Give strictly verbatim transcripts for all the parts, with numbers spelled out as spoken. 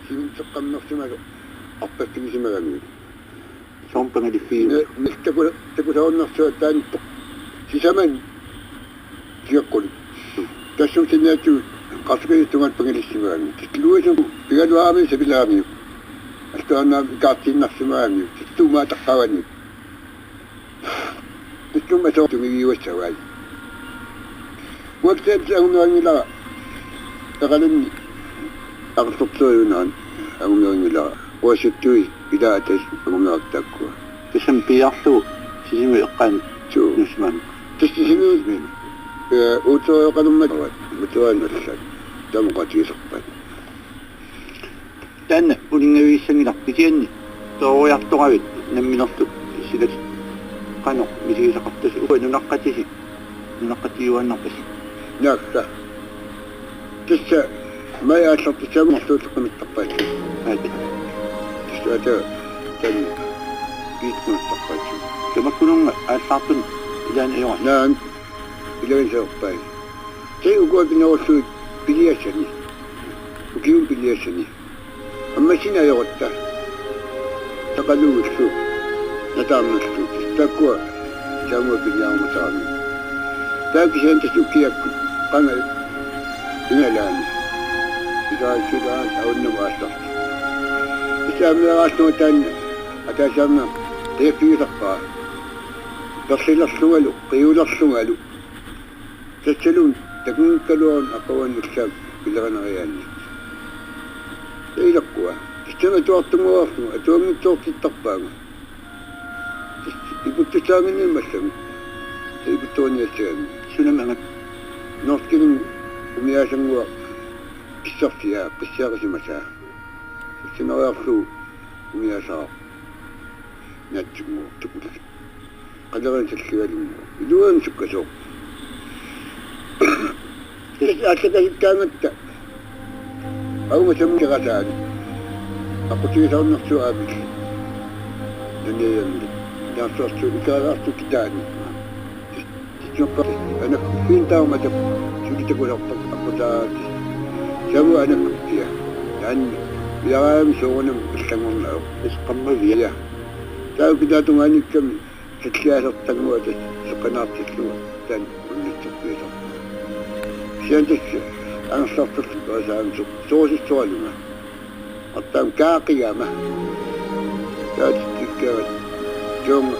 Kiminteqqammersimasoq arpassugisimagamiuk. Soormi pangaliffigivaa? Niltaku takusaarnersuaq taantoq sisamat kiakkulik. Tassuutinniattut qarsikajuttungaat pangalimmassagaanni. Tilluisum pigaluarami sapilaamiuk. Astaannaam ikaartiinnarsimagamiuk. Tittuumaataqqaavaniuk. Tittuuma soortumigiuassavai. Uaksat angumerangilara. Taqalinni aqersortuujunaat angumerangilara. Uasattui ilaa atas angumeraktakkua. Tassami piiarlugu Sisimiut eqqaani. Suu. Nuussimaami. Tassa Sisimiut. Sisimiut. Ee, uutsoorioqalermat. Mutuan allat. Tamoqatigisarpat. Taanna uninngavissanngilarput kisianni tooriartoravit namminerlu silat qanoq misigisaqartasi uku nunaqqatisi nunaqqatigiuaannarpasi. Naakka. Tassa maani aallartissaamut marluulleqqimattarpaat. Aati. Tassa ata tan piitqumattarpaat. Tamakkununnga aallaartut ilaanni ajora. Naamik. Ilagisalerpai. Tassa ukua pinerullugu piliassani. Ukiumi piliassani. Ammassina ajoratta. Taqaluullu. Nataarnallu. Tassa taakkua taamua piniarumatarami. Taava kisianni tassa ukiakkut. Qanga. Ingalaani. Ilaasilaat aunnamu aallartut. Tassa aamma meeraallunga taanna. Ataasiarnaq. Qiaffigisarpara. Perlilerlungalu. Qiulerlungalu. Tassalu takunngikkaluarluni aqaguani ullaaq pilerineriaanni. Ilakkua. Tassami atuartunnguarlunga, atuanngitsoortittarpaanga. Tassa iputtussaanngimmat allami. Tassa iputtoriniassagami. Sunami angat? Nordkilling umiaasannguaq pissarsia, pissiarisimasaa. Tassaneriarlugu umiaasaq. Naatsunnguaq tukulli. Qalerian salligalunnguaq. Iluani sukkasooq. Tassa aallakasikkaangatta. Aunga sammu kerasaani. Aqqutigisarnersuaq aamma. Naniajammi. Naarsuarsuup ikerasaarsuup kitaani. Tissuppa anakkupiintaarmata suli takulerput aqqutaat. Samu anakkuppia. Taanna. Ilaraami soorunami allanngornavoq. Isqammavia. Taava kitaatungaanikkami salliasertannguata seqqanaartillunga taanna unnitserpiasarpoq. Kisianni tassa angerlarterlugu asaansoq soorusissoralunga. Artaam kaaqigama. Taatittikkaat tuunga.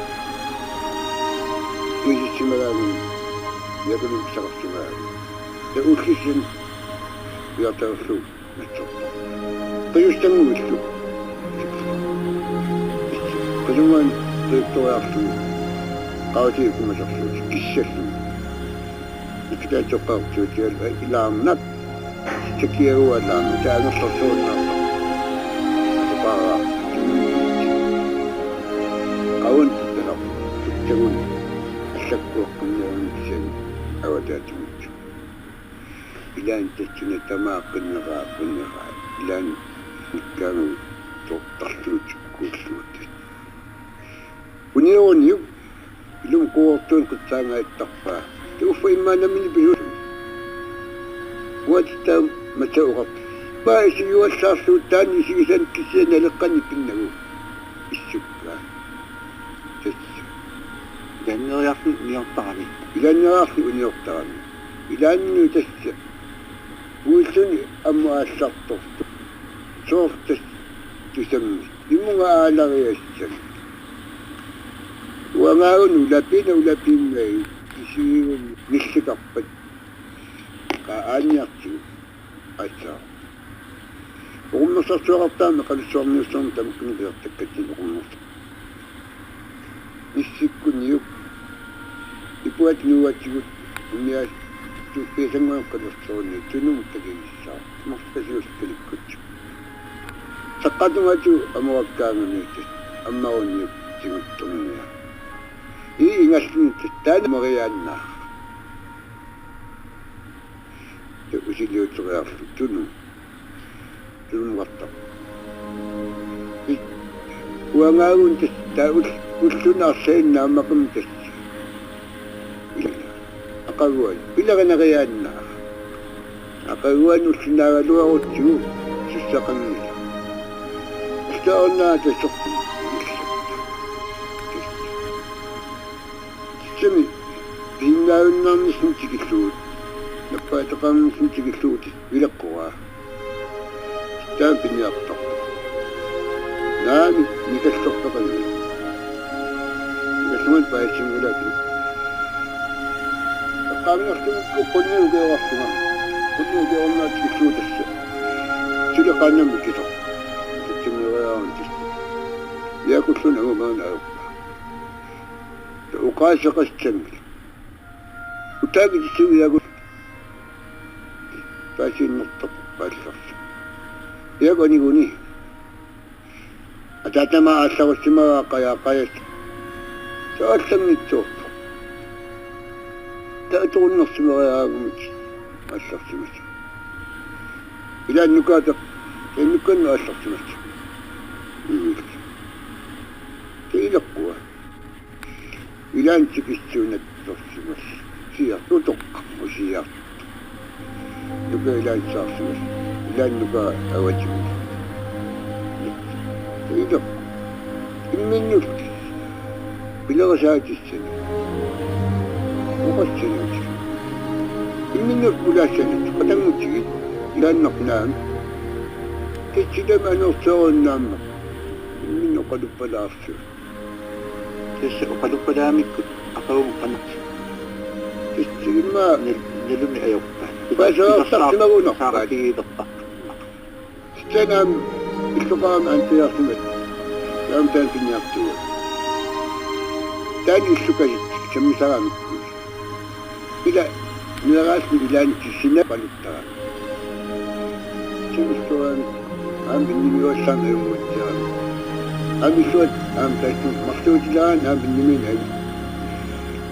Kuisissimagaanni. Yakunut pisaqarsimagaanni. Tassa ullissin. Ujartalerlugu. Matsortoq. Qiussanguillu. Qisungan qiuttoriarlugu. Qautiukumasarlugu. Kissallugu. Ikitaatsoqqaartuutial ilaarnak. Takiagualaarnak taangersorsuunnaartoq. Oqaraa. Qaun tanak. Tagun. Allakkuaqqunniarnitsen. Avataatigut. Ilaanni tassani tamaat qinneraa qinneraa. Ilaanni nikkaangagut toortarluutikkuulluutit. Unioruniuk ilumut quortuun qitsaangaattarpaa. Tassa uffa immaqa nammineq pisuusoq. Uatitaam matsoqarput. Paa isigiuallaarlugu taanna isigisannik kisianni naleqqannik pinnagu. Issukkaa. Tassa. Ilaanneeriarluni uniortarami. Ilaanneeriarluni uniortarami. Ilaanni tassa. Uilluni ammut aallartortoq. Soorlu tassa tusammit. Imunga aalariassamik. Uangaagun ulapiina ulapiinnai. Isigiguni nillikarpat. Qaa aanniartigu. Aatsaat. Oqummersarsuaqartaami oqalussuarniussuarni tamakkuninnga pisortakkatsinni oqummersoq. Nissikkuniuk. Ipuat nuuatigut umiaat tuffiisannguan qalersoorniut tunumut takigissaaq. Marluk kasiusut kalikkut. Saqqatungaatigut amorakkaangamiuk tassa ammaruniuk tiguttorniaq. Ii ingalluni tassa taanna mariaannaa. Tassa usiliuteriarlugu tunumut. Tunumut qattaq. Ii uangaagun tassa taava ul-, ulluni arlaanni naammaqimmat tassa. Ila. Aqaguani. Pilerineriaannaa. Aqaguani ullunaagaluarutsigu. Sussaqanngilaq. Taanna tasoq. Tassami pinnaavunnaarnissinni tikillugu. Nappaataqarnissinni tikillugu ilaqqua. Taanna piniartoq. Naami nikallertoqanni. Nikallermat paasinngilaat. Eqqaaminerluni qunniukeerarlunga. Qunniukeerarlunga tikillugu tassa. Suli qaannamik ikisoq. Tassanngereerunga tassa. Jaakulluni aamma maani ajorpaa. Oqaaseqassanngilaq. Utaakitsissuiagut paasiinnartarpoq aallarsi. Jaaku aniguni. Ataatama aallarussimavaa qajaa qajat. Soorlannitsoorpoq. Taava aturunnarsimariaagumut aallarsimasoq. Ilaannukaata, taannukannu aallarsimasoq. Ivillu. Taava ilaqqua. Ilaanni tikissuunattorsimasoq. Siartoq utoqqaq usiartoq. Nuka ilaanni saarsimasoq. Ilaanni nuka avatigut. Taava ilaqqua. Imminnullu. Pilerisaatissanik. Oqassanik. Imminnullu pulaassanik. Qatanngutigiit. Ilaannaq naamik. Tassa ilami anorsoorunnaammat. Imminnut oqaluppalaarsuuvoq. Tassa oqaluppalaamikkut aqagumut qanoq. Tassa immaqa nal-, naluni ajorpaa. Paasisaartarsimagunoq. Saaqatigiilerpaa. Tassa naamik illoqarami antiarsimat. Taama taanna piniartuuvoq. Taanna illukasik sammisaraamikkut. Ila meeraalluni ilaanni tissinna paluttara. Sammisaraami aamma innimiuassaanga ajunnguttiarami. Aamma illuat aamma taassuminnga marluutileraanni aamma innimiinnaq.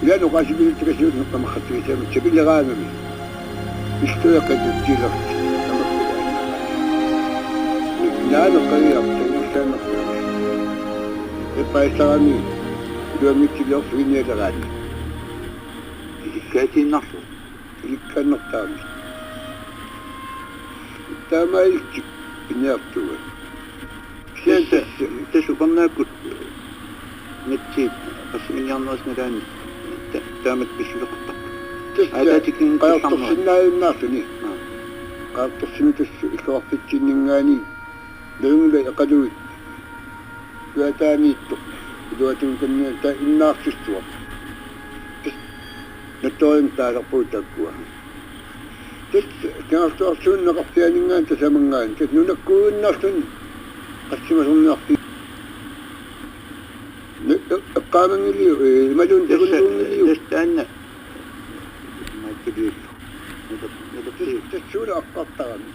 Ilaanni oqaasipiluttakasigut neqqamarrattugisama tapileraangami. Illuat qatuttiilertik. Tamakku ilaanni. Naamik qaviartoq ingerlaannartoq. Eqqaasarami iluanngitsiliorsuginialeraanni. Ilikkaatiinnarlugu. Ilikkaannartaramik. Taamaalillutik piniartuuvoq. Kisianni tassa, tassa, tassa upernaakkut natsiit qassimiinniarnerisa nalaani ta-, taamatut pissuseqartarput. Tassa aataatikkinngutissannik. Qajartorsinnaajunnaarluni. Aa. Qajartorsinnut tassa illoqarfitsinninngaanniit. Nalunngilai eqaluit. Tuataaniittoq. Iluatunngikkaanni taava innaarsuuvoq. Tassa nattooriummat taasarpagut taakkua. Tassa Kangerluarsuup nunaqarfianinngaanniit tasamanngaanniit. Tassa nunakkuuinnarluni qassimasorniarfiit. Ne-, e-, eqqaamanngiliuk, ee, imaluunniit tassa, takunikuunngiliuk. Tassa taanna. Maattuliullu. Netop, netop. Tassa, tassa suli aqqartarami.